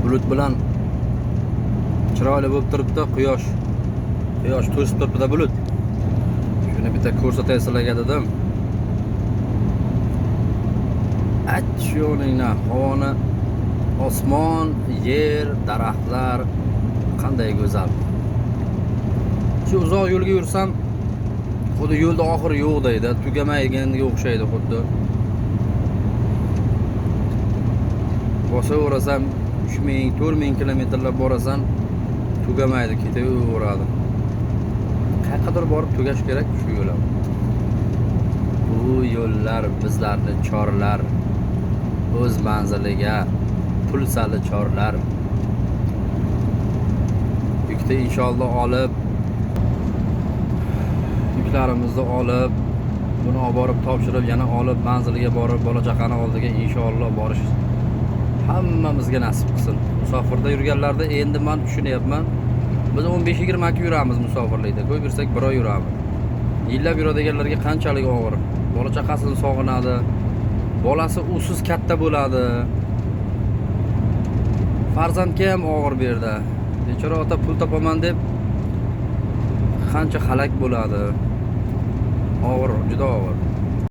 Bulut bilan chiroyli bo'lib turibdi, quyosh. Quyosh to'sib turibdi bulut. Shuni bitta ko'rsatay sizlarga dedim. Achchoningna havoni, osmon, yer, daraxtlar qanday go'zal. Shu uzoq yo'lga yursam, xuddi yo'lda oxiri yo'q deydi, tugamaydiganga o'xshaydi xuddi. Bosaverasan 3000, 4000 kilometrlab borasan, tugamaydi, ketaveradi. Qayerqadir borib tugash kerak shu yo'l ham. Bu yo'llar bizlarni chorlar, o'z manziliga pul sali chorlar. Yukni inshaalloh olib, yuklarimizni olib, buni olib borib topshirib, yana olib manziliga borib, bola chaqani oldiga inshaalloh borish hammamizga nasib qilsin. Musofirda yurganlarda endi men tushunyapman. Biz 15-20 kun yuramiz musofirlikda. Ko'p yursak bir oy yuramiz. Yillab yuradiganlarga qanchalik og'ir. Bola chaqasini sog'inadi. Bolasi usiz katta bo'ladi. Farzandga ham og'ir bu yerda. Bechora ota pul topaman deb qancha halak bo'ladi. Og'ir, juda og'ir.